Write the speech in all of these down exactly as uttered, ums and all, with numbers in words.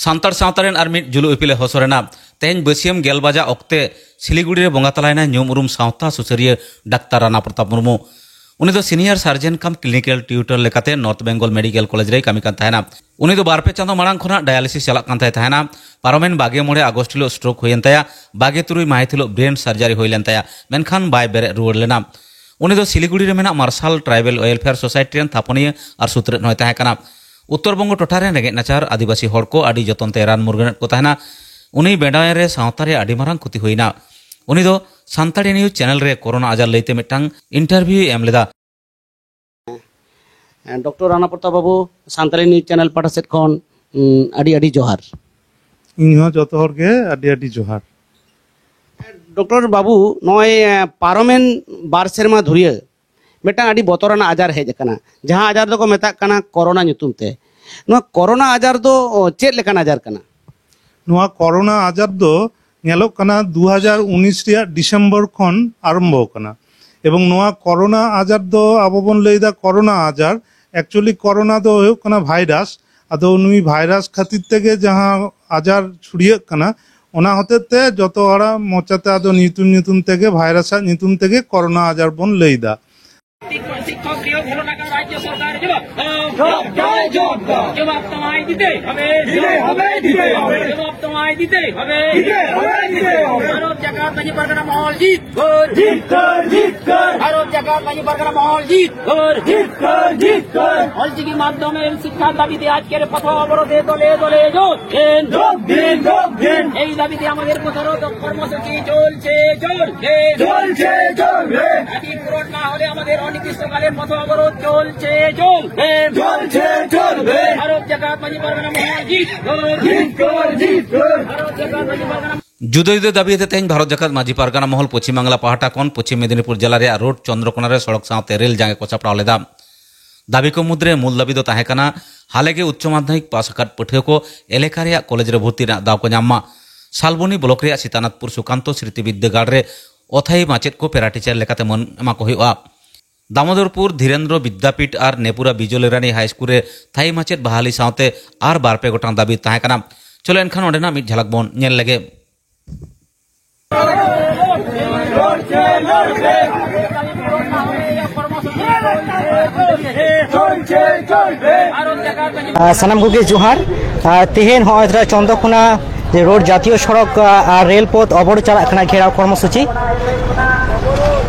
ᱥᱟᱱᱛᱟᱲ ᱥᱟᱶᱛᱟ ᱨᱮᱱ ᱟᱨ ᱢᱤᱫ ᱡᱩᱞᱩᱜ ᱤᱯᱤᱞ ᱮ ᱦᱚᱥᱚᱨ ᱮᱱᱟ᱾ ᱛᱮᱦᱮᱧ ᱵᱟᱹᱥᱭᱟᱹᱢ ᱜᱮᱞ ᱵᱟᱡᱟ ᱚᱠᱛᱮ ᱥᱤᱞᱤᱜᱩᱲᱤ ᱨᱮ ᱵᱚᱸᱜᱟ ᱛᱟᱞᱟᱭᱮᱱᱟ ᱧᱩᱢ ᱩᱨᱩᱢ ᱥᱟᱶᱛᱟ ᱥᱩᱥᱟᱹᱨᱤᱭᱟᱹ ᱰᱟᱠᱛᱟᱨ ᱨᱟᱱᱟ ᱯᱨᱚᱛᱟᱯ ᱢᱩᱨᱢᱩ᱾ ᱩᱱᱤ ᱫᱚ ᱥᱤᱱᱤᱭᱟᱨ ᱥᱟᱨᱡᱮᱱ ᱠᱟᱢ ᱠᱞᱤᱱᱤᱠᱟᱞ ᱴᱤᱭᱩᱴᱚᱨ ᱞᱮᱠᱟᱛᱮ ᱱᱚᱨᱛᱷ ᱵᱮᱝᱜᱚᱞ ᱢᱮᱰᱤᱠᱮᱞ ᱠᱚᱞᱮᱡᱽ ᱨᱮᱭ ᱠᱟᱹᱢᱤ ᱠᱟᱱ ᱛᱟᱦᱮᱱᱟ᱾ ᱩᱱᱤ ᱫᱚ ᱵᱟᱨ ᱯᱮ ᱪᱟᱸᱫᱚ ᱢᱟᱲᱟᱝ ᱠᱷᱚᱱᱟᱜ ᱰᱟᱭᱟᱞᱤᱥᱤᱥ ᱪᱟᱞᱟᱜ ᱠᱟᱱ ᱛᱟᱭ ᱛᱟᱦᱮᱱᱟ᱾ ᱯᱟᱨᱚᱢᱮᱱ ᱵᱟᱜᱮ ᱢᱚᱬᱮ ᱟᱜᱚᱥᱴ ᱦᱤᱞᱳᱜ ᱥᱴᱨᱳᱠ ᱦᱩᱭᱮᱱ ᱛᱟᱭᱟ᱾ ᱵᱟᱜᱮ ᱛᱩᱨᱩᱭ ᱢᱟᱹᱦᱤᱛ ᱦᱤᱞᱳᱜ ᱵᱨᱮᱱ ᱥᱟᱨᱡᱟᱨᱤ ᱦᱩᱭ ᱞᱮᱱ ᱛᱟᱭᱟ, ᱢᱮᱱᱠᱷᱟᱱ ᱵᱟᱭ ᱵᱮᱨᱮᱫ ᱨᱩᱣᱟᱹᱲ ᱞᱮᱱᱟ᱾ ᱩᱱᱤ ᱫᱚ ᱥᱤᱞᱤᱜᱩᱲᱤ ᱨᱮ ᱢᱮᱱᱟᱜ ᱢᱟᱨᱥᱟᱞ ᱴᱨᱟᱭᱵᱮᱞ ᱳᱭᱮᱞᱯᱷᱮᱭᱟᱨ ᱥᱳᱥᱟᱭᱴᱤ ᱨᱮᱱ ᱛᱷᱟᱯᱚᱱᱤᱭᱟᱹ ᱟᱨ ᱥᱩᱛᱨᱮᱫ ᱦᱚᱸᱭ ᱛᱟᱦᱮᱸ ᱠᱟᱱᱟ᱾ ᱩᱛᱛᱚᱨ ᱵᱚᱝᱜᱚ ᱴᱚᱴᱷᱟ ᱨᱮᱱ ᱨᱮᱸᱜᱮᱡ ᱱᱟᱪᱟᱨ ᱟᱹᱫᱤᱵᱟᱹᱥᱤ ᱦᱚᱲ ᱠᱚ ᱟᱹᱰᱤ ᱡᱚᱛᱚᱱ ᱛᱮ ᱨᱟᱱ ᱢᱩᱨᱜᱟᱹᱱᱮᱫ ᱠᱚ ᱛᱟᱦᱮᱱᱟ᱾ ᱩᱱᱤ ᱵᱮᱸᱰᱟᱣᱮᱱ ᱨᱮ ᱥᱟᱶᱛᱟ ᱨᱮ ᱟᱹᱰᱤ ᱢᱟᱨᱟᱝ ᱠᱷᱚᱛᱤ ᱦᱩᱭᱱᱟ᱾ ᱩᱱᱤ ᱫᱚ ᱥᱟᱱᱛᱟᱲᱤ ᱱᱤᱭᱩᱡᱽ ᱪᱮᱱᱮᱞ ᱨᱮ ᱠᱳᱨᱳᱱᱟ ᱟᱡᱟᱨ ᱞᱟᱹᱭᱛᱮ ᱢᱤᱫᱴᱟᱝ ᱤᱱᱴᱟᱨᱵᱷᱤᱭᱩᱭ ᱮᱢ ᱞᱮᱫᱟ᱾ ᱰᱚᱠᱴᱚᱨ ᱨᱟᱱᱟ ᱯᱨᱚᱛᱟᱯ ᱵᱟᱵᱩ, ᱥᱟᱱᱛᱟᱲᱤ ᱱᱤᱭᱩᱡᱽ ᱪᱮᱱᱮᱞ ᱯᱟᱦᱴᱟ ᱥᱮᱫ ᱠᱷᱚᱱ, ᱩᱢ, ᱟᱹᱰᱤ ᱟᱹᱰᱤ ᱡᱚᱦᱟᱨ᱾ ᱤᱧ ᱦᱚᱸ ᱡᱚᱛᱚ ᱦᱚᱲ ᱜᱮ ᱟᱹᱰᱤ ᱟᱹᱰᱤ ᱡᱚᱦᱟᱨ᱾ ᱰᱚᱠᱴᱚᱨ ᱵᱟᱵᱩ, ᱱᱚᱜᱼᱚᱭ, ᱮ, ᱯᱟᱨᱚᱢᱮᱱ ᱵᱟᱨ ᱥᱮᱨᱢᱟ ᱫᱷᱩᱨᱭᱟᱹ ᱢᱤᱫᱴᱟᱝ ᱟᱹᱰᱤ ᱵᱚᱛᱚᱨᱟᱱᱟᱜ ᱟᱡᱟᱨ ᱦᱮᱡ ᱟᱠᱟᱱᱟ, ᱡᱟᱦᱟᱸ ᱟᱡᱟᱨ ᱫᱚᱠᱚ ᱢᱮᱛᱟᱜ ᱠᱟᱱᱟ ᱠᱳᱨᱳᱱᱟ ᱧᱩᱛᱩᱢ ᱛᱮ᱾ ᱱᱚᱣᱟ ᱠᱳᱨᱳᱱᱟ ᱟᱡᱟᱨ ᱫᱚ, ᱚ, ᱪᱮᱫ ᱞᱮᱠᱟᱱ ᱟᱡᱟᱨ ᱠᱟᱱᱟ? ᱱᱚᱣᱟ ᱠᱳᱨᱳᱱᱟ ᱟᱡᱟᱨ ᱫᱚ ᱧᱮᱞᱚᱜ ᱠᱟᱱᱟ ᱫᱩ ᱦᱟᱡᱟᱨ ᱩᱱᱤᱥ ᱨᱮᱭᱟᱜ ᱰᱤᱥᱮᱢᱵᱚᱨ ᱠᱷᱚᱱ ᱟᱨᱟᱢᱵᱷᱚ ᱟᱠᱟᱱᱟ᱾ ᱮᱵᱚᱝ ᱱᱚᱣᱟ ᱠᱳᱨᱳᱱᱟ ᱟᱡᱟᱨ ᱫᱚ ᱟᱵᱚ ᱵᱚᱱ ᱞᱟᱹᱭᱫᱟ ᱠᱳᱨᱳᱱᱟ ᱟᱡᱟᱨ, ᱮᱠᱪᱩᱭᱮᱞᱤ ᱠᱳᱨᱳᱱᱟ ᱫᱚ ᱦᱩᱭᱩᱜ ᱠᱟᱱᱟ ᱵᱷᱟᱭᱨᱟᱥ᱾ ᱟᱫᱚ ᱱᱩᱭ ᱵᱷᱟᱭᱨᱟᱥ ᱠᱷᱟᱹᱛᱤᱨ ᱛᱮᱜᱮ ᱡᱟᱦᱟᱸ ᱟᱡᱟᱨ ᱪᱷᱩᱲᱭᱟᱹᱜ ᱠᱟᱱᱟ, ᱚᱱᱟ ᱦᱚᱛᱮᱡ ᱛᱮ ᱡᱚᱛᱚ ᱦᱚᱲᱟᱜ ᱢᱚᱪᱟᱛᱮ ᱟᱫᱚ ᱧᱩᱛᱩᱢ ᱧᱩᱛᱩᱢ ᱛᱮᱜᱮ, ᱵᱷᱟᱭᱨᱟᱥᱟᱜ ᱧᱩᱛᱩᱢ ᱛᱮᱜᱮ ᱠᱳᱨᱳᱱᱟ ᱟᱡᱟᱨ ᱵᱚᱱ ᱞᱟᱹᱭᱫᱟ᱾ শিক্ষক নিয়োগ হলো না কেন? রাজ্য সরকার জবাব দাও। জবাব দাও, জবাব দাও। জবাব তোমায় দিতে হবে। দিতে হবে, দিতে হবে। জবাব তোমায় দিতে হবে। দিতে হবে, দিতে হবে। ভারত জাকাত মাঝি পারগানা মহল জিত কর। জিত কর, জিত কর। ভারত জাকাত মাঝি পারগানা মহল জিত কর। জিত কর, জিত কর। অলচিকি মাধ্যমে শিক্ষার দাবিতে আজকের পথ অবরোধে দলে দলে যোগ দিন। যোগ দিন, যোগ দিন। এই দাবিতে আমাদের প্রতিরোধ কর্মসূচি চলছে, চলবে। চলছে, চলবে। দাবি পূরণ না হলে আমাদের অনির্দিষ্টকালের পথ অবরোধ চলছে, চলবে। চলছে, চলবে। ভারত জাকাত মাঝি পারগানা মহল জিত কর। জিত কর, জিত কর। ভারত জাকাত মাঝি পারগানা ᱡᱩᱫᱟᱹ ᱡᱩᱫᱟᱹ ᱫᱟᱹᱵᱤ ᱟᱛᱮ ᱛᱮᱦᱮᱧ ᱵᱷᱟᱨᱚᱛ ᱡᱟᱠᱟᱛ ᱢᱟᱹᱡᱷᱤ ᱯᱟᱨᱜᱟᱱᱟ ᱢᱚᱦᱚᱞ ᱯᱚᱪᱷᱤᱢ ᱵᱟᱝᱞᱟ ᱯᱟᱦᱴᱟ ᱠᱷᱚᱱ ᱯᱚᱪᱷᱤᱢ ᱢᱮᱫᱤᱱᱤᱯᱩᱨ ᱡᱮᱞᱟ ᱨᱮᱭᱟᱜ ᱨᱳᱰ ᱪᱚᱱᱫᱨᱚᱠᱳᱱᱟ ᱨᱮ ᱥᱚᱲᱚᱠ ᱥᱟᱶᱛᱮ ᱨᱮᱞ ᱡᱟᱸᱜᱮ ᱠᱚ ᱥᱟᱯᱲᱟᱣ ᱞᱮᱫᱟ᱾ ᱫᱟᱹᱵᱤ ᱠᱚ ᱢᱩᱫᱽᱨᱮ ᱢᱩᱞ ᱫᱟᱹᱵᱤ ᱫᱚ ᱛᱟᱦᱮᱸ ᱠᱟᱱᱟ, ᱦᱟᱞᱮ ᱜᱮ ᱩᱪᱪᱚ ᱢᱟᱫᱽᱫᱷᱚᱢᱤᱠ ᱯᱟᱥ ᱟᱠᱟᱫ ᱯᱟᱹᱴᱷᱩᱣᱟᱹ ᱠᱚ ᱮᱞᱮᱠᱟ ᱨᱮᱭᱟᱜ ᱠᱚᱞᱮᱡᱽ ᱨᱮ ᱵᱷᱚᱨᱛᱤ ᱨᱮᱱᱟᱜ ᱫᱟᱣ ᱠᱚ ᱧᱟᱢ ᱢᱟ᱾ ᱥᱟᱞᱵᱚᱱᱤ ᱵᱞᱚᱠ ᱨᱮᱭᱟᱜ ᱥᱤᱛᱟᱱᱟᱛᱷᱯᱩᱨ ᱥᱩᱠᱟᱱᱛᱚ ᱥᱢᱨᱤᱛᱤ ᱵᱤᱫᱽᱫᱟᱹᱜᱟᱲ ᱨᱮ ᱚᱛᱷᱟᱭᱤ ᱢᱟᱪᱮᱫ ᱠᱚ ᱯᱮᱨᱟ ᱴᱤᱪᱟᱨ ᱞᱮᱠᱟᱛᱮ ᱢᱟᱹᱱ ᱮᱢᱟ ᱠᱚ ᱦᱩᱭᱩᱜᱼᱟ᱾ ᱫᱟᱢᱳᱫᱚᱨᱯᱩᱨ ᱫᱷᱤᱨᱮᱱᱫᱨᱚ ᱵᱤᱫᱽᱫᱟᱯᱤᱴ ᱟᱨ ᱱᱮᱯᱩᱨᱟ ᱵᱤᱡᱚᱞᱮ ᱨᱟᱱᱤ ᱦᱟᱭ ᱥᱠᱩᱞ ᱨᱮ ᱛᱷᱟᱭᱤ ᱢᱟᱪᱮᱫ ᱵᱟᱦᱟᱞᱤ ᱥᱟᱶᱛᱮ ᱟᱨ ᱵᱟᱨ ᱯᱮ ᱜᱚᱴᱟᱝ ᱫᱟᱹᱵᱤ ᱛᱟᱦᱮᱸ ᱠᱟᱱᱟ᱾ ᱪᱚᱞᱚ ᱮᱱᱠᱷᱟᱱ ᱚᱸᱰᱮᱱᱟᱜ ᱢᱤᱫ ᱡᱷᱟᱞᱟᱠ ᱵᱚᱱ ᱧᱮᱞ ᱞᱮᱜᱮ᱾ ᱟᱨ ᱥᱟᱱᱟᱢ ᱠᱚᱜᱮ ᱡᱚᱦᱟᱨ᱾ ᱟᱨ ᱛᱮᱦᱮᱧ ᱦᱚᱸᱜᱼᱚᱭ ᱛᱷᱚᱲᱟ ᱪᱚᱱᱫᱚᱠᱚᱱᱟ ᱡᱮ ᱨᱳᱰ ᱡᱟᱛᱤᱭᱚ ᱥᱚᱲᱚᱠ, ᱟᱨ ᱨᱮᱞ ᱯᱚᱛᱷ ᱚᱵᱚᱨᱳᱫᱷ ᱪᱟᱞᱟᱜ ᱠᱟᱱᱟ, ᱜᱷᱮᱨᱟᱣ ᱠᱚᱨᱢᱚᱥᱩᱪᱤ᱾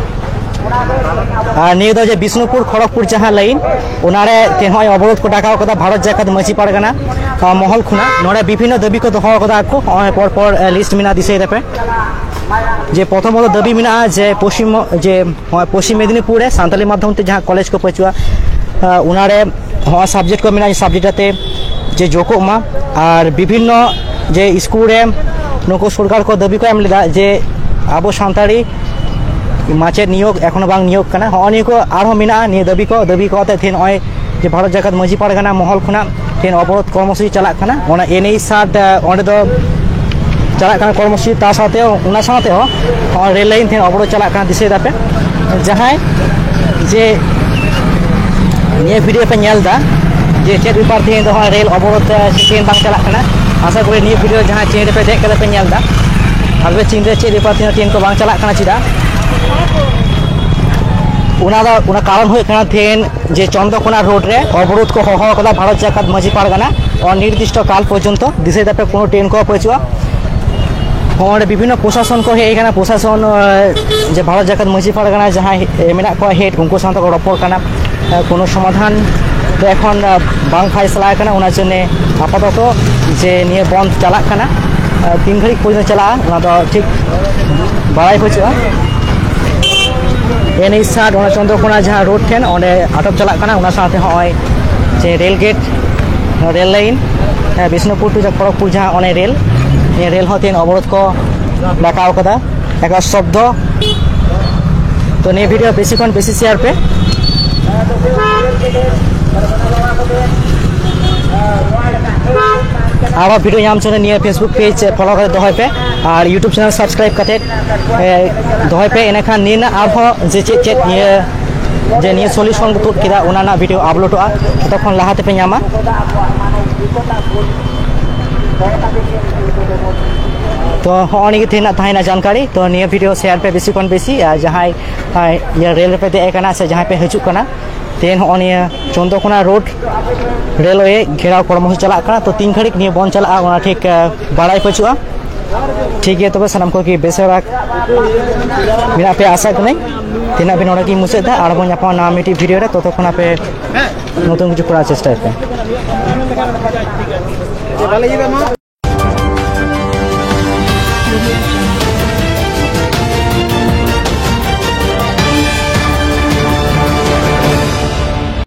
ᱟᱨ ᱱᱤᱭᱟᱹ ᱫᱚ ᱡᱮ ᱵᱤᱥᱱᱩᱯᱩᱨ ᱠᱷᱚᱲᱚᱜᱽᱯᱩᱨ ᱡᱟᱦᱟᱸ ᱞᱟᱭᱤᱱ, ᱚᱱᱟᱨᱮ ᱛᱮᱦᱮᱧ ᱦᱚᱸᱜᱼᱚᱭ ᱚᱵᱚᱨᱳᱫᱷ ᱠᱚ ᱰᱟᱠᱟᱣ ᱠᱟᱫᱟ ᱵᱷᱟᱨᱚᱛ ᱡᱟᱠᱟᱛ ᱢᱟᱹᱡᱷᱤ ᱯᱟᱨᱜᱟᱱᱟ, ᱟᱨ, ᱢᱚᱦᱚᱞ ᱠᱷᱚᱱᱟᱜ᱾ ᱱᱚᱰᱮ ᱵᱤᱵᱷᱤᱱᱱᱚ ᱫᱟᱹᱵᱤ ᱠᱚ ᱫᱚᱦᱚ ᱠᱟᱫᱟ ᱠᱚ, ᱦᱚᱸᱜᱼᱚᱭ ᱯᱚᱨ ᱯᱚᱨ, ᱟᱨ, ᱞᱤᱥᱴ ᱢᱮᱱᱟᱜᱼᱟ, ᱫᱤᱥᱟᱹᱭ ᱫᱟᱯᱮ᱾ ᱡᱮ ᱯᱨᱚᱛᱷᱚᱢᱚᱛᱚ ᱫᱟᱹᱵᱤ ᱢᱮᱱᱟᱜᱼᱟ ᱡᱮ ᱯᱚᱥᱪᱤᱢ, ᱡᱮ ᱦᱚᱸᱜᱼᱚᱭ ᱯᱚᱥᱪᱤᱢ ᱢᱮᱫᱤᱱᱤᱯᱩᱨ ᱨᱮ ᱥᱟᱱᱛᱟᱞᱤ ᱢᱟᱫᱽᱫᱷᱚᱢ ᱛᱮ ᱡᱟᱦᱟᱸ ᱠᱚᱞᱮᱡᱽ ᱠᱚ ᱯᱟᱹᱪᱩᱜᱼᱟ, ᱟᱨ, ᱚᱱᱟᱨᱮ ᱦᱚᱸᱜᱼᱚᱭ ᱥᱟᱵᱡᱮᱠᱴ ᱠᱚ ᱢᱮᱱᱟᱜᱼᱟ, ᱥᱟᱵᱡᱮᱠᱴ ᱟᱛᱮ ᱡᱮ ᱡᱳᱜᱚᱜ ᱢᱟ᱾ ᱟᱨ ᱵᱤᱵᱷᱤᱱᱱᱚ ᱡᱮ ᱥᱠᱩᱞ ᱨᱮ ᱱᱩᱠᱩ ᱥᱚᱨᱠᱟᱨ ᱠᱚ ᱫᱟᱹᱵᱤ ᱠᱚ ᱮᱢ ᱞᱮᱫᱟ ᱡᱮ ᱟᱵᱚ ᱥᱟᱱᱛᱟᱲᱤ ᱢᱟᱪᱮᱫ ᱱᱤᱭᱳᱜᱽ ᱮᱠᱷᱚᱱᱳ ᱵᱟᱝ ᱱᱤᱭᱳᱜᱽ ᱠᱟᱱᱟ᱾ ᱦᱚᱸᱜᱼᱚ ᱱᱤᱭᱟᱹ ᱠᱚ ᱟᱨᱦᱚᱸ ᱢᱮᱱᱟᱜᱼᱟ, ᱱᱤᱭᱟᱹ ᱫᱟᱹᱵᱤ ᱠᱚ, ᱫᱟᱹᱵᱤ ᱠᱚ ᱟᱛᱮ ᱛᱮᱦᱮᱧ ᱱᱚᱜᱼᱚᱭ ᱡᱮ ᱵᱷᱟᱨᱚᱛ ᱡᱟᱠᱟᱛ ᱢᱟᱹᱡᱷᱤ ᱯᱟᱨᱜᱟᱱᱟ ᱢᱚᱦᱚᱞ ᱠᱷᱚᱱᱟᱜ ᱛᱮᱦᱮᱧ ᱚᱵᱚᱨᱳᱫᱷ ᱠᱚᱨᱢᱚᱥᱩᱪᱤ ᱪᱟᱞᱟᱜ ᱠᱟᱱᱟ᱾ ᱚᱱᱟ ᱮᱱ ᱮᱭᱤᱪ ᱥᱟᱴ, ᱟᱸ, ᱚᱸᱰᱮ ᱫᱚ ᱪᱟᱞᱟᱜ ᱠᱟᱱᱟ ᱠᱚᱨᱢᱚᱥᱩᱪᱤ, ᱛᱟ ᱥᱟᱶᱛᱮ, ᱚᱱᱟ ᱥᱟᱶᱛᱮ ᱦᱚᱸ ᱱᱚᱜᱼᱚᱭ ᱨᱮᱞ ᱞᱟᱭᱤᱱ ᱛᱮᱦᱮᱧ ᱚᱵᱚᱨᱳᱫᱷ ᱪᱟᱞᱟᱜ ᱠᱟᱱᱟ, ᱫᱤᱥᱟᱹᱭ ᱫᱟᱯᱮ᱾ ᱡᱟᱦᱟᱸᱭ ᱡᱮ ᱱᱤᱭᱟᱹ ᱵᱷᱤᱰᱤᱭᱳ ᱯᱮ ᱧᱮᱞ ᱮᱫᱟ ᱡᱮ ᱪᱮᱫ ᱵᱮᱯᱟᱨ ᱛᱮᱦᱮᱧ ᱫᱚ ᱱᱚᱜᱼᱚᱭ ᱨᱮᱞ ᱚᱵᱚᱨᱳᱫᱷ, ᱟᱸ, ᱥᱮ ᱴᱨᱮᱱ ᱵᱟᱝ ᱪᱟᱞᱟᱜ ᱠᱟᱱᱟ, ᱟᱥᱟ ᱠᱚᱨᱮ ᱱᱤᱭᱟᱹ ᱵᱷᱤᱰᱤᱭᱳ ᱡᱟᱦᱟᱸ ᱪᱮᱱ ᱨᱮᱯᱮ ᱫᱮᱡ ᱠᱟᱛᱮ ᱯᱮ ᱧᱮᱞ ᱮᱫᱟ, ᱟᱯᱮ ᱪᱮᱱ ᱨᱮ ᱪᱮᱫ ᱵᱮᱯᱟᱨ ᱛᱮᱦᱮᱧ ᱴᱨᱮᱱ ᱠᱚ ᱵᱟᱝ ᱪᱟᱞᱟᱜ ᱠᱟᱱᱟ, ᱪᱮᱫᱟᱜ? ᱚᱱᱟ ᱫᱚ, ᱚᱱᱟ ᱠᱟᱨᱚᱱ ᱦᱩᱭᱩᱜ ᱠᱟᱱᱟ ᱛᱮᱦᱮᱧ ᱡᱮ ᱪᱚᱱᱫᱚᱠᱚᱱᱟ ᱨᱳᱰ ᱨᱮ ᱚᱵᱚᱨᱳᱫᱷ ᱠᱚ ᱦᱚᱦᱚ ᱟᱠᱟᱫᱟ ᱵᱷᱟᱨᱚᱛ ᱡᱟᱠᱟᱛ ᱢᱟᱹᱡᱷᱤ ᱯᱟᱨᱜᱟᱱᱟ, ᱚᱱᱤᱨᱫᱤᱥᱴᱚ ᱠᱟᱞ ᱯᱚᱨᱡᱚᱱᱛᱚ, ᱫᱤᱥᱟᱹᱭ ᱫᱟᱯᱮ, ᱠᱳᱱᱳ ᱴᱨᱮᱱ ᱠᱚ ᱵᱟᱹᱪᱩᱜᱼᱟ᱾ ᱦᱚᱸ, ᱚᱸᱰᱮ ᱵᱤᱵᱷᱤᱱᱱᱚ ᱯᱨᱚᱥᱟᱥᱚᱱ ᱠᱚ ᱦᱮᱡ ᱟᱠᱟᱱᱟ, ᱯᱨᱚᱥᱟᱥᱚᱱ, ᱮ, ᱡᱮ ᱵᱷᱟᱨᱚᱛ ᱡᱟᱠᱟᱛ ᱢᱟᱹᱡᱷᱤ ᱯᱟᱨᱜᱟᱱᱟ ᱡᱟᱦᱟᱸᱭ, ᱮ, ᱢᱮᱱᱟᱜ ᱠᱚᱣᱟ ᱦᱮᱰ, ᱩᱱᱠᱩ ᱥᱟᱶ ᱛᱮᱠᱚ ᱨᱚᱯᱚᱲ ᱠᱟᱱᱟ᱾ ᱮ, ᱠᱳᱱᱳ ᱥᱚᱢᱟᱫᱷᱟᱱ ᱫᱚ ᱮᱠᱷᱚᱱ, ᱮ, ᱵᱟᱝ ᱯᱷᱟᱭᱥᱟᱞᱟ ᱟᱠᱟᱱᱟ, ᱚᱱᱟ ᱡᱚᱱᱱᱮ ᱟᱯᱟᱛᱚᱛᱚ ᱡᱮ ᱱᱤᱭᱟᱹ ᱵᱚᱱᱫᱷ ᱪᱟᱞᱟᱜ ᱠᱟᱱᱟ᱾ ᱮ, ᱛᱤᱱ ᱜᱷᱟᱹᱲᱤᱡ ᱯᱚᱨᱡᱚᱱᱛᱚ ᱪᱟᱞᱟᱜᱼᱟ, ᱚᱱᱟ ᱫᱚ ᱴᱷᱤᱠ ᱵᱟᱲᱟᱭ ᱵᱟᱹᱪᱩᱜᱼᱟ᱾ ᱮᱱ ᱮᱭᱤᱪ ᱥᱟᱴ, ᱚᱱᱟ ᱪᱚᱱᱫᱨᱚᱠᱳᱱᱟ ᱡᱟᱦᱟᱸ ᱨᱳᱰ ᱴᱷᱮᱱ, ᱚᱸᱰᱮ ᱟᱴᱚᱠ ᱪᱟᱞᱟᱜ ᱠᱟᱱᱟ᱾ ᱚᱱᱟ ᱥᱟᱶᱛᱮ ᱦᱚᱸᱜᱼᱚᱭ ᱡᱮ ᱨᱮᱞ ᱜᱮᱴ, ᱨᱮᱞ ᱞᱟᱭᱤᱱ, ᱦᱮᱸ, ᱵᱤᱥᱱᱩᱯᱩᱨ to ᱠᱷᱚᱲᱚᱜᱽᱯᱩᱨ ᱡᱟᱦᱟᱸ ᱚᱱᱮ ᱨᱮᱞ, ᱱᱤᱭᱟᱹ ᱨᱮᱞ ᱦᱚᱸ ᱛᱮᱦᱮᱧ ᱚᱵᱚᱨᱳᱫᱷ ᱠᱚ ᱰᱟᱠᱟᱣ ᱠᱟᱫᱟ᱾ ᱮᱠᱟᱞ ᱥᱚᱵᱫᱚ᱾ ᱛᱚ ᱱᱤᱭᱟᱹ ᱵᱷᱤᱰᱤᱭᱳ ᱵᱮᱥᱤ ᱠᱷᱚᱱ ᱵᱮᱥᱤ ᱥᱮᱭᱟᱨ ᱯᱮ᱾ ᱟᱨᱦᱚᱸ ᱵᱷᱤᱰᱤᱭᱳ ᱧᱟᱢ ᱡᱚᱱᱱᱚ ᱱᱤᱭᱟᱹ Facebook page follow ᱠᱟᱛᱮ ᱫᱚᱦᱚᱭ ᱯᱮ ᱟᱨ YouTube channel subscribe ᱠᱟᱛᱮ, ᱮ, ᱫᱚᱦᱚᱭ ᱯᱮ᱾ ᱮᱱᱮᱠᱷᱟᱱ ᱱᱤᱭᱟᱹ ᱨᱮᱱᱟᱜ ᱟᱨᱦᱚᱸ ᱡᱮ ᱪᱮᱫ ᱪᱮᱫ ᱱᱤᱭᱟᱹ ᱡᱮ ᱱᱤᱭᱟᱹ ᱥᱚᱞᱤᱭᱩᱥᱚᱱ ᱠᱚ ᱛᱩᱫ ᱠᱮᱫᱟ, ᱚᱱᱟ ᱨᱮᱱᱟᱜ ᱵᱷᱤᱰᱤᱭᱳ ᱟᱯᱞᱳᱰᱚᱜᱼᱟ, ᱛᱚᱛᱚᱠᱷᱚᱱ ᱞᱟᱦᱟ ᱛᱮᱯᱮ ᱧᱟᱢᱟ᱾ ᱛᱚ ᱦᱚᱸᱜᱼᱚ ᱱᱤᱭᱟᱹ ᱜᱮ ᱛᱮᱦᱮᱧᱟᱜ ᱛᱟᱦᱮᱸᱭᱮᱱᱟ ᱡᱟᱱᱠᱟᱨᱤ᱾ ᱛᱚ ᱱᱤᱭᱟᱹ ᱵᱷᱤᱰᱤᱭᱳ ᱥᱮᱭᱟᱨ ᱯᱮ ᱵᱮᱥᱤ ᱠᱷᱚᱱ ᱵᱮᱥᱤ, ᱟᱨ ᱡᱟᱦᱟᱸᱭ, ᱟᱨ ᱤᱭᱟᱹ ᱨᱮᱞ ᱨᱮᱯᱮ ᱫᱮᱡ ᱟᱠᱟᱱᱟ ᱥᱮ ᱡᱟᱦᱟᱸᱭ ᱯᱮ ᱦᱤᱡᱩᱜ ᱠᱟᱱᱟ, ᱛᱮᱦᱮᱧ ᱦᱚᱸᱜᱼᱚ ᱱᱤᱭᱟᱹ ᱪᱚᱱᱫᱨᱚᱠᱳᱱᱟ ᱨᱳᱰ ᱨᱮᱞᱣᱮ ᱜᱷᱮᱨᱟᱣ ᱠᱚᱨᱢᱚᱥᱩᱪᱤ ᱪᱟᱞᱟᱜ ᱠᱟᱱᱟ᱾ ᱛᱚ ᱛᱤᱱ ᱜᱷᱟᱹᱲᱤᱡ ᱱᱤᱭᱟᱹ ᱵᱚᱱᱫ ᱪᱟᱞᱟᱜᱼᱟ, ᱚᱱᱟ ᱴᱷᱤᱠ, ᱟᱨ, ᱵᱟᱲᱟᱭ ᱯᱟᱹᱪᱩᱜᱼᱟ᱾ ᱴᱷᱤᱠ ᱜᱮᱭᱟ, ᱛᱚᱵᱮ ᱥᱟᱱᱟᱢ ᱠᱚᱜᱮ ᱵᱮᱥ ᱵᱟᱲᱟ ᱢᱮᱱᱟᱜ ᱯᱮᱭᱟ ᱟᱥᱟ ᱠᱟᱹᱱᱟᱹᱧ᱾ ᱛᱮᱦᱮᱧᱟᱜ ᱵᱷᱤᱰᱤᱭᱳ ᱱᱚᱰᱮ ᱜᱤᱧ ᱢᱩᱪᱟᱹᱫ ᱮᱫᱟ᱾ ᱟᱨ ᱵᱚᱱ ᱧᱟᱯᱟᱢᱟ ᱱᱟᱣᱟ ᱢᱤᱫᱴᱤᱡ ᱵᱷᱤᱰᱤᱭᱳ ᱨᱮ᱾ ᱛᱚᱛᱚᱠᱷᱚᱱ ᱟᱯᱮ ᱱᱚᱛᱩᱱ ᱠᱤᱪᱷᱩ ᱠᱚᱨᱟᱣ ᱪᱮᱥᱴᱟᱭ ᱯᱮ᱾